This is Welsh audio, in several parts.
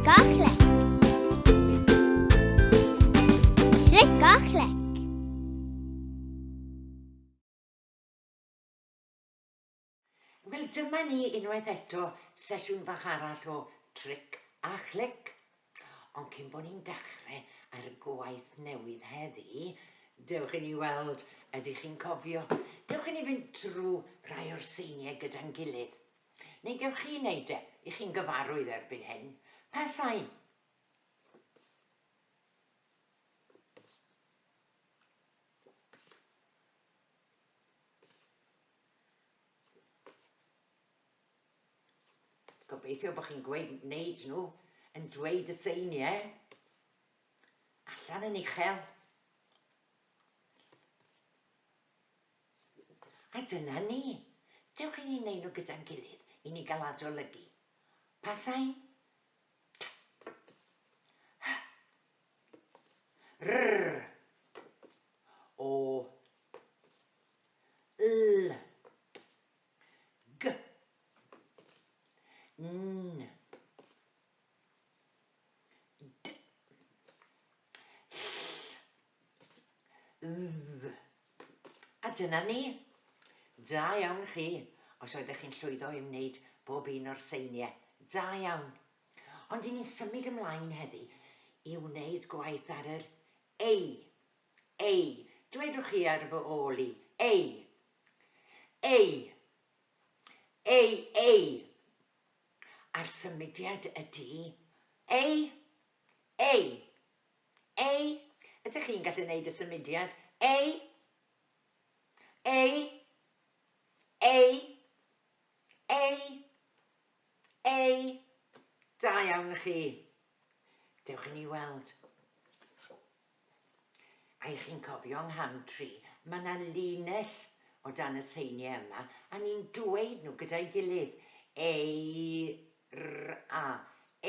Tric a chlec. Tric a chlec. Wel, dyma ni unwaith eto, sesiwn fach arall o Tric a Chlic. Ond cyn bod ni'n dechrau ar y gwaith newydd heddi, dewch i ni weld ydych chi'n cofio. Dewch i ni fynd drwy rhai o'r seiniau gyda'n gilydd. Neu gewch chi wneud e, i chi'n gyfarwydd erbyn hyn. Pa sain? Gobeithio bod chi'n gweud, wneud nhw, yn dweud y seiniau allan yn uchel. A dyna ni. Dewch i ni wneud nhw gyda'n gilydd i ni gael adolygu. Pa sain? T. H. R. O. L. G. N. D. Ll. A dyna ni. Da iawn chi, os oeddech chi'n llwyddo i wneud bob un o'r seiniau. Da iawn. Ond i ni'n symud ymlaen heddi i wneud gwaith ar yr ei. Ei. Dwedwch chi ar fy ôl i. Ei. Ei. Ei, ei. A'r symudiad ydy ei, ei, ei. Ydych chi'n gallu gwneud y symudiad? Ei, ei, ei, ei, ei. Da iawn chi. Dewch i ni weld. A i chi'n cofio yng ngham 3, mae 'na linell o dan y seiniau yma, a ni'n dweud nhw gyda'i gilydd. Ei-r-a.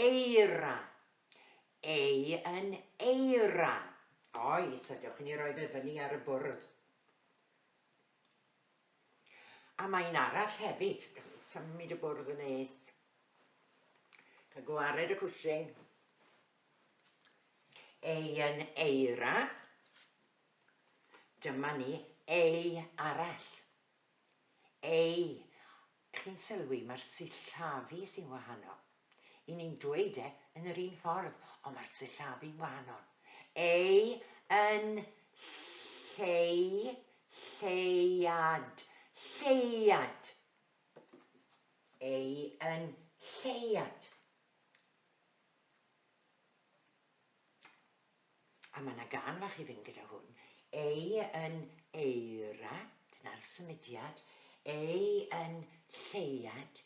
Eira. Ei yn eira. Oes, a dewch i ni roi fe fyny ar y bwrdd. A mae un arall hefyd. Symud y bwrdd yn nes. Cael gwared y cwshin. Ei yn eira. Dyma ni, ei arall. Ei. Chi'n sylwi, mae'r sillafu sy'n wahanol. I ni'n dweud e yn yr un ffordd, ond mae'r sillafu'n wahanol. Ei yn llei, lleuad, lleuad. Ei yn lleuad. A mae yna gân fach i fynd gyda hwn. Ei yn eira, dyna'r symudiad, ei yn lleuad,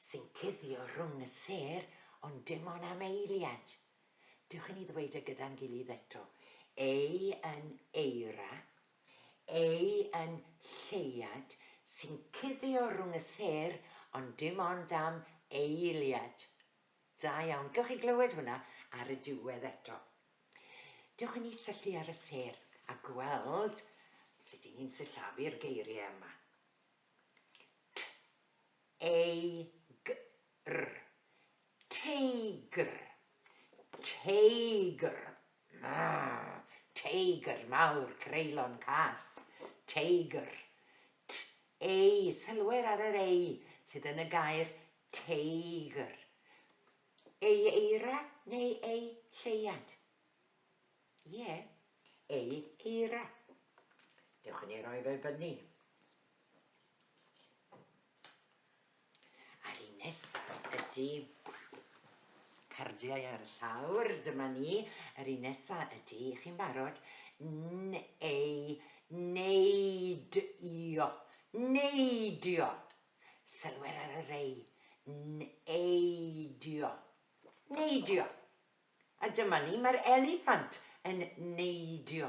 sy'n cuddio rhwng y sêr, ond dim ond am eiliad. Dewch i ni ddweud e gyda'n gilydd eto. Ei yn eira, ei yn lleuad, sy'n cuddio rhwng y sêr, ond dim ond am eiliad. Da iawn. Gewch chi glywed hwnna ar y diwedd eto. Dewch i ni syllu ar y sêr a gweld sut i ni'n sillafu'r geiriau yma. T, E, G, R. Teigr. Teigr. Mm. Teigr mawr, creulon cas. Teigr. T, E, sylwer ar yr E sydd yn y gair Teigr. Ei eira neu ei lleuad? Ie, ei eira. Dewch i ni roi fe fyny. A'r un nesaf ydy cardiau ar y llawr. Dyma ni. Yr un nesaf ydy, chi'n barod, n ei neidio. Neidio. Sylwer ar y rei. Neidio. Neidio. A dyma ni, mae'r eliffant yn neidio.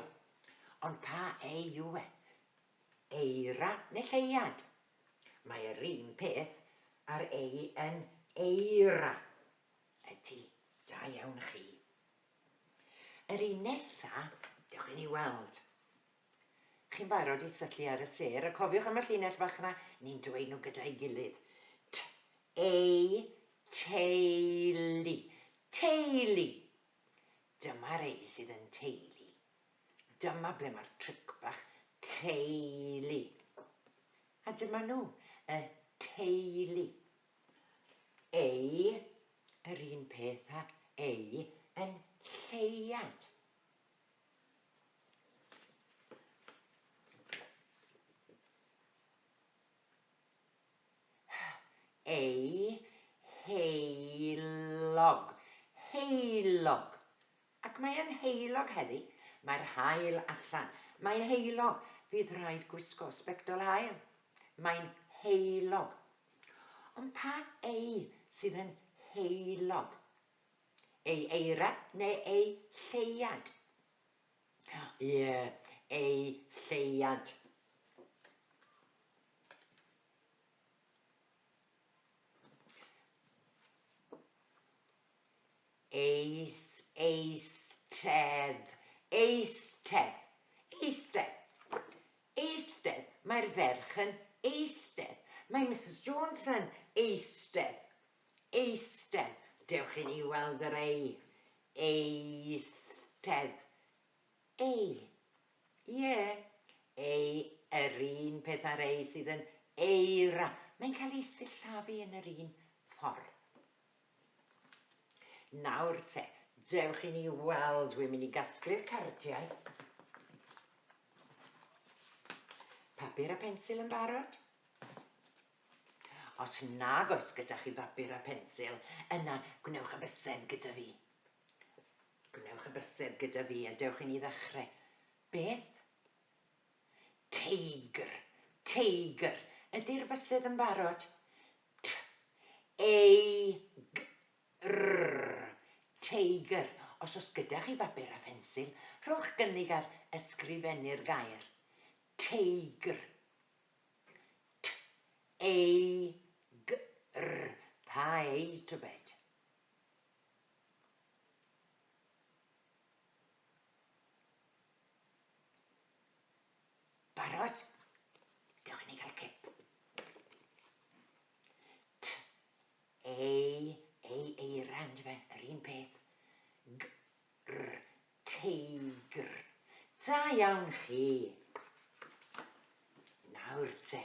Ond pa ei yw e? Eira neu lleuad? Mae yr un peth a'r ei yn eira. Ydy, da iawn chi. Yr un nesa, dewch i ni weld. Chi'n barod i syllu ar y sêr, a cofiwch am y llinell fach 'na, ni'n dweud nhw gyda'i gilydd. T, ei, teulu. Teulu. Dyma'r ei sydd yn teulu. Dyma ble mae'r tric bach teulu. A dyma nhw, y teulu. Ei, yr un peth â ei yn lleuad. Ei heulog. Heulog. Ac mae e'n heulog heddi. Mae'r haul allan. Mae'n heulog. Fydd rhaid gwisgo sbectol haul. Mae'n heulog. Ond pa ei sydd yn heulog? Ei eira neu ei lleuad? Ie, ei lleuad. Eis, eistedd, eistedd, eistedd, eistedd. Mae'r ferch yn eistedd. Mae Misus Jones yn eistedd. Eistedd. Dewch i ni weld yr ei. Eistedd. Ei. Ie. Ei, yr un peth â'r ei sydd yn eira. Mae'n cael ei sillafu yn yr un ffordd. Nawr te, dewch i ni weld, wi'n mynd i gasglu'r cardiau. Papur a pensil yn barod? Os nag oes gyda chi bapur a phensil, yna gwnewch y bysedd gyda fi. Gwnewch y bysedd gyda fi a dewch i ni ddechrau. Beth? Teigr. Teigr. Ydy'r bysedd yn barod? T. E. G. R. Teigr. Os oes gyda chi bapur a phensil, rhowch gynnig ar ysgrifennu'r gair. Teigr. T, E, G, R. Pa ei, tybed? Barod? Dewch i ni gael cip. T, E, E, eira, yndyfe? Yr un peth. G, R, teigr. Da iawn chi. Nawr te,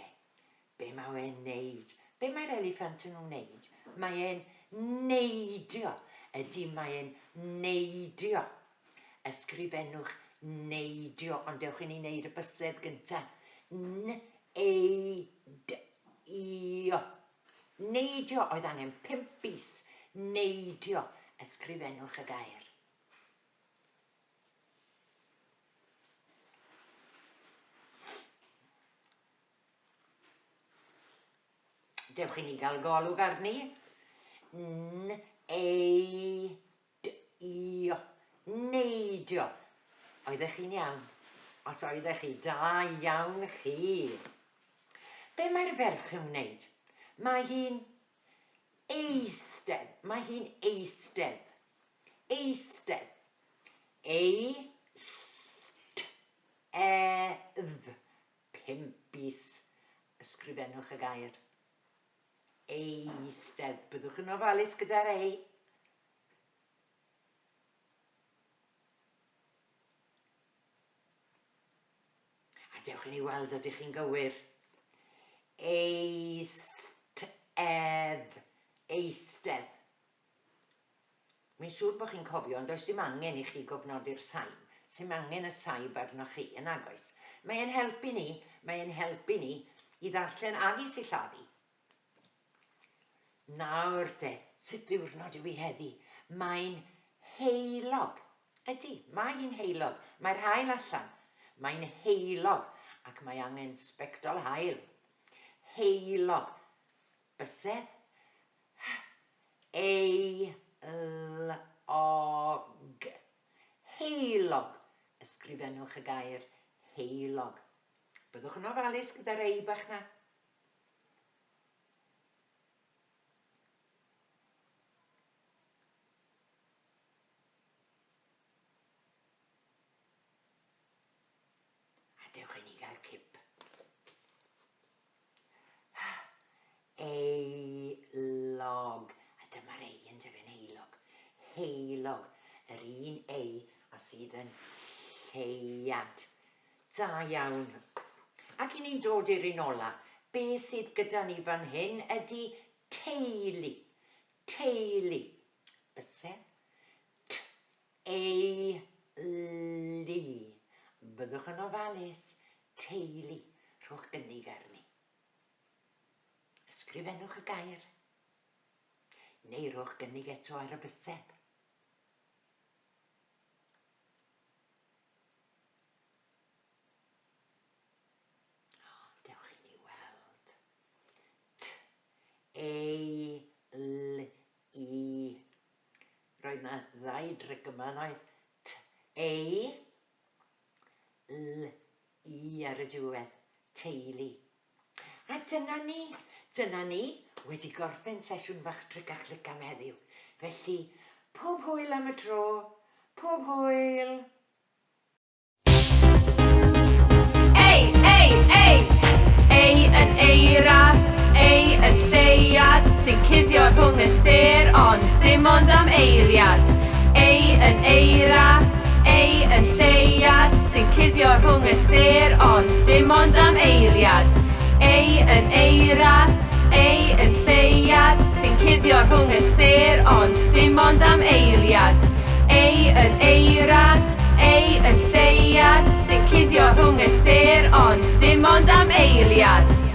be mae e'n neud? Be mae'r eliffant yn wneud? Mae e'n neidio. Ydy, mae e'n neidio. Ysgrifennwch neidio, ond dewch i ni wneud y bysedd gynta. N, e, d, i, o. Neidio, oedd angen pump bys. Neidio, ysgrifennwch y gair. Dewch i ni gael golwg arni. N, E, D, I, O. Neidio. Oeddech chi'n iawn? Os oeddech chi, da iawn chi. Be mae'r ferch yn wneud? Mae hi'n eistedd. Mae hi'n eistedd. Eistedd. Ei, st, e, dd. Pump bys. Ysgrifennwch y gair. Eistedd. Byddwch yn ofalus gyda'r ei. A dewch i ni weld ydych chi'n gywir. Eistedd. Eistedd. Mae'n siŵr bod chi'n cofio, ond does dim angen i chi gofnodi'r sain. Sim angen y saib arnoch chi, yn nagoes? Mae e'n helpu ni, mae e'n helpu ni i ddarllen ag i sillafu. Nawr te, sut ddiwrnod yw hi heddi? Mae'n heulog. Ydy, mae hi'n heulog. Mae'r haul allan. Mae'n heulog ac mae angen sbectol haul. Heulog. Bysedd. H, E, L, O, G. Heulog. Ysgrifennwch y gair heulog. Byddwch yn ofalus gyda'r ei bach 'na. A dewch i ni gael cip. Heulog. A dyma'r ei yn dyfu'n heulog. heulog, yr un ei a sydd yn lleuad. Da iawn. Ac i ni'n dod i'r un ola, be sydd gyda ni fan hyn ydy teulu. Teulu. Bysedd. T ei lu. Byddwch yn ofalus. Teulu. Rhowch gynnig arni. Ysgrifennwch y gair. Neu rhowch gynnig eto ar y bysedd. Dewch i ni weld. T, A, L, I. Roedd na ddau dryg yma yn oedd. T, A, L, I ar y diwedd. Teulu. A dyna ni, dyna ni, wedi gorffen sesiwn fach tric a chlic am heddiw. Felly, pob hwyl am y tro, pob hwyl! Ei, ei, ei! Ei yn eira, ei yn lleuad, sy'n cuddio rhwng y sêr, ond dim ond am eiliad. Ei yn eira, ei yn lleuad, sy'n cuddio rhwng y sêr, ond dim ond am eiliad. Ei yn eira, ei yn lleuad, sy'n cuddio rhwng y sêr, ond dim ond am eiliad. Ei yn eira, ei yn lleuad, sy'n cuddio rhwng y sêr, ond dim ond am eiliad.